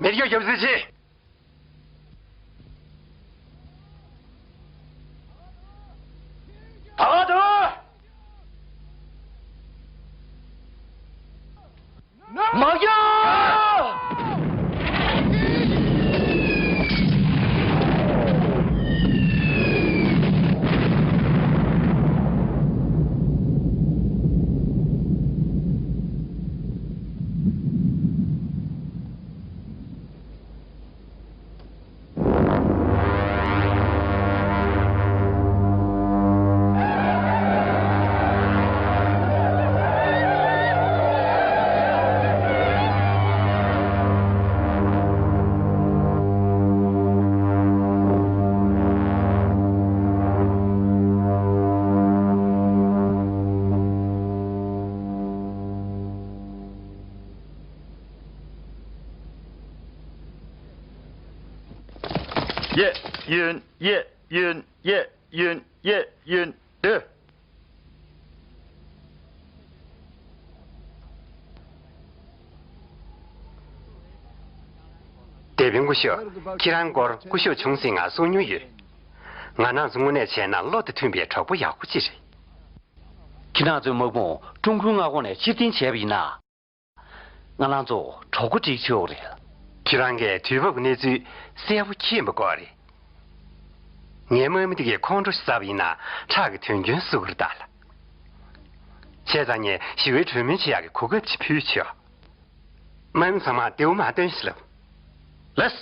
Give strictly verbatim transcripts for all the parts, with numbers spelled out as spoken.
ཡར་རྒྱས་རྒྱབ་རྩིས་བྱེད། ད་ག་དུ། མ་རྒྱག་གཡས་གཡོན། གཡས་གཡོན། གཡས་གཡོན། གཡས་གཡོན། སྡོད། སྡེ་དཔོན་སྐུ་ཞབས། ཁྱེད་རང་སྐོར་སྐུ་ཞབས་ཆུང་སྲིད་ང་གསུང་མྱོང་ཡོད། ང་རང་ཚོ་དངོས་གནས་བྱས་ན་བློ་དང་མཐུན་པའི་གྲོགས་པོ་ཡག་པོ་ཅིག་རེད། ཁྱེད་རང་ཚོའི་དམག་དཔུང་ཀྲུང་གོའི་མངའ་ཁོངས་ནས་ཕྱིར་འཐེན་བྱས་པ་ཡིན་ན། ང་རང་ཚོ་གྲོགས་པོ་སྒྲིག་ཆོག་རེད། ཁྱེད་རང་གིས་དུས་བབ་ཀྱི་གནས་ཚུལ་གསལ་པོ་མཁྱེན་པ་དགོས་རེད། ངའི་དམག་མི་དེ་གའི་ཁོང་ཁྲོ་ཟ་བ་ཡིན་ན་ཁྲག་གི་དོན་རྐྱེན་བཟོ་གི་རེད་ད་ལ། བྱས་ཙང་ངས་ཞི་བའི་གྲོས་མོལ་བྱེད་ཡག་གི་གོ་སྐབས་ཅིག་ཕུལ་ཆོག་དམག་མི་ཚང་མ་རྡེའུ་མར་སྟོན་ཞིག་ལབ། ལགས།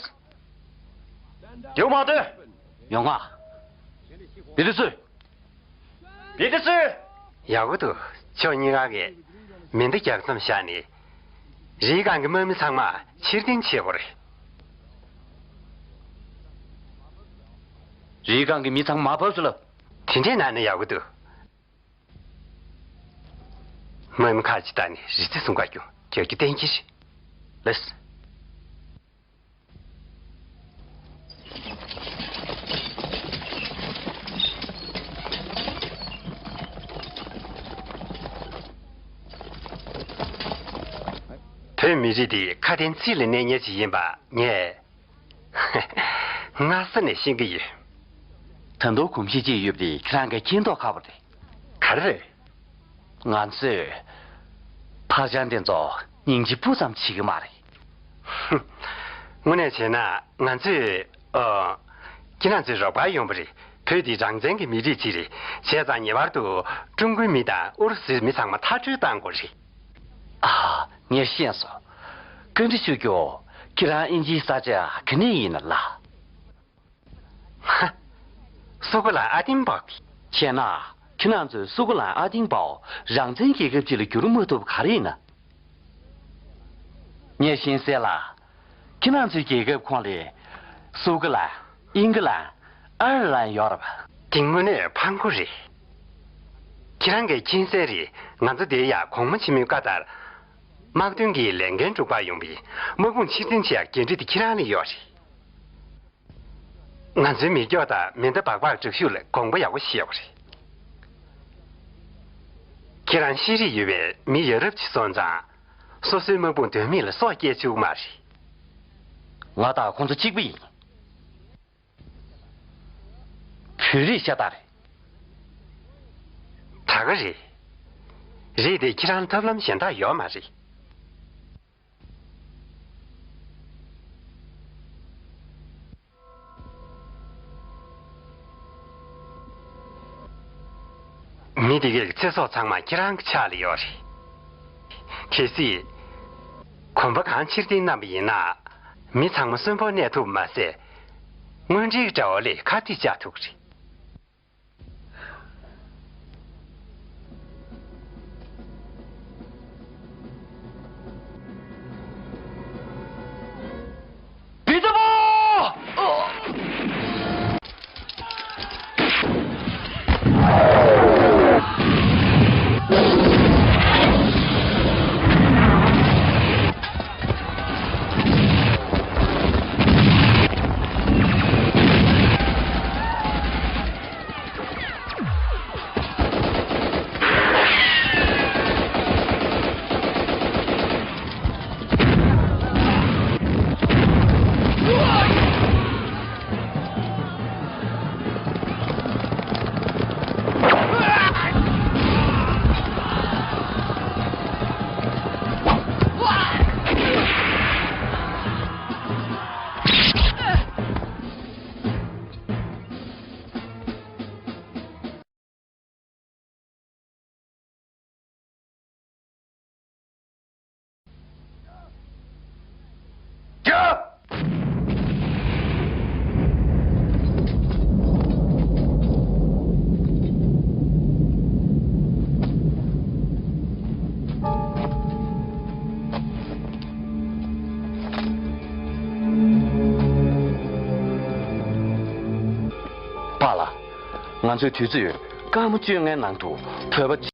རྡེའུ་མར་སྟོན། ཡོང་ང་། བེ་ཏི་སུ། བེ་ཏི་སུ། ཡག་པོ་འདུག་ཁྱོད་གཉིས་ཀ་གིས་མེ་མདའ་རྒྱག་མཚམས་བཞག་ནས། རིའི་སྒང་གི་དམག་མི་ཚང་མ་ཕྱིར་འཐེན་བྱེད་དགོས་རེད། རིའི་སྒང་གི་མི་ཚང་མ་བབས་སུ་ལབ། དེ་འདྲས་གནང་ན་ཡག་པོ་འདུག་དམག་མི་ཁག་ཅིག་བཏང་ནས་རི་རྩེ་སྲུང་གར་རྒྱུགས། རྒྱག་རྒྱུ་གཏན་འཁེལ་རེད། ལགས། བོད་མི་རིགས་འདི་ཁ་དན་ཚིག་ལ་གནས་མཁན་ཞིག་ཡིན་པ་ངས་སྔ་ས་ནས་ཤེས་ཀྱི་ཡོད། ད་དུང་གོམས་གཤིས་ཅིག་ཡོད་པ་དེ་ཁྱེད་རང་གིས་མཁྱེན་མདོག་ཁ་པོ་རེད། ག་རེ་རེད། ང་ཚོས་ཕར་ཕྱིན་འདི་ཚོ་སྙིང་རྗེ་སྤུ་ཙམ་བྱེད་ཀྱི་མ་རེད། ཧུམ། དངོས་གནས་བྱས་ན་ང་ཚོས། ཨོ། ཁྱེད་རང་ཚོའི་རོགས་པ་ཡོང་པ་རེད། བོད་འདི་རང་བཙན་གྱི་མི་རིགས་ཅིག་རེད། བྱས་ཙང་ངེས་པར་དུ་ཀྲུང་གོའི་མི་དང་ཨུ་རུ་སུའི་མི་ཚང་མ་མཐར་སྐྲོད་གཏང་དགོས་རེད། ཨ། ངས་ཤེས་སོང་། བཀའ་འདྲི་ཞུ་རྒྱུ། ཁྱེད་རང་དབྱིན་ཇིའི་ས་ཆ་ག་ནས་ཡིན་ན་ལ། ཧ། སུ་གུ་ལན་ཨ་ཏིང་པའོ། བྱས་ན། ཁྱེད་རང་ཚོས་སུ་གུ་ལན་ཨ་ཏིང་པའོ་རང་བཙན་རྒྱལ་ཁབ་ཅིག་ལ་བསྒྱུར་མ་ཐུབ་པ་ག་རེ་ཡིན་ན། ངས་ཤེས་གསལ་ལ། ཁྱེད་རང་ཚོའི་རྒྱལ་ཁབ་ཁོངས་ལ། སུ་གུ་ལན། དབྱིན་གི་ལན། ཨར་ལན་ཡོད་རེད་པ། དེ་དངོས་གནས་ཕངས་པོ་རེད། ཁྱེད་རང་གིས་མཁྱེན་གསལ་རེད། ང་ཚོ་འདིར་ཡ་གོང་མ་ཆེན་མོའི་བཀའ་ལྟར། དམག་དོན་གྱི་ལས་འགན་སྒྲུབ་པར་ཡོང་བའི་དམག་དཔུང་ཕྱིར་འཐེན་བྱེད་ཡག་འགན་འཁྲི་དེ་ཁྱེད་རང་ལ་ཡོད་རེད། ང་ཚོའི་མེ་སྒྱོགས་དང་མེ་མདའ་སྦག་སྦག་འདྲ་ཤོས་ལ་དགོངས་པ་ཡག་པོ་བཞེས་དགོས་རེད། ཁྱེད་རང་ཤེས་རིག་ཡོད་པའི་མི་ཡ་རབས་ཅིག་སོང་ཙང་། སོ་སོའི་དམག་དཔུང་དོན་མེད་ལ་སྲོག་སྐྱེལ་བཅུག་མ་རེད། ང་དང་ཁོང་ཚོ་གཅིག་པ་ཡིན། བོད་རིགས་ཤ་སྟག་རེད། ད་ག་རེད། རེད་དེ་ཁྱེད་རང་ཐབས་ལམ་གཞན་དག་ཡོད་མ་རེད། མི་དེ་གའི་ཚེ་སྲོག་ཚང་མ་ཁྱེད་རང་གི་ཕྱག་ལ་ཡོད་རེད། གལ་སྲིད། གོམ་པ་གང་ཕྱིར་འཐེན་གནང་བ་ཡིན་ན། མི་ཚང་མ་གསོན་པོར་གནས་ཐུབ་མ་ཟད། དངོས་འབྲེལ་གྱི་དགྲ་བོ་ལས་ཁ་གཏད་བཅག་ཐུབ་ཀྱི་རེད། ཚོའི་དུས་ཚོད་ཡོད། སྐར་མ་བཅོ་ལྔའི་ནང་དུ་བོད་པ།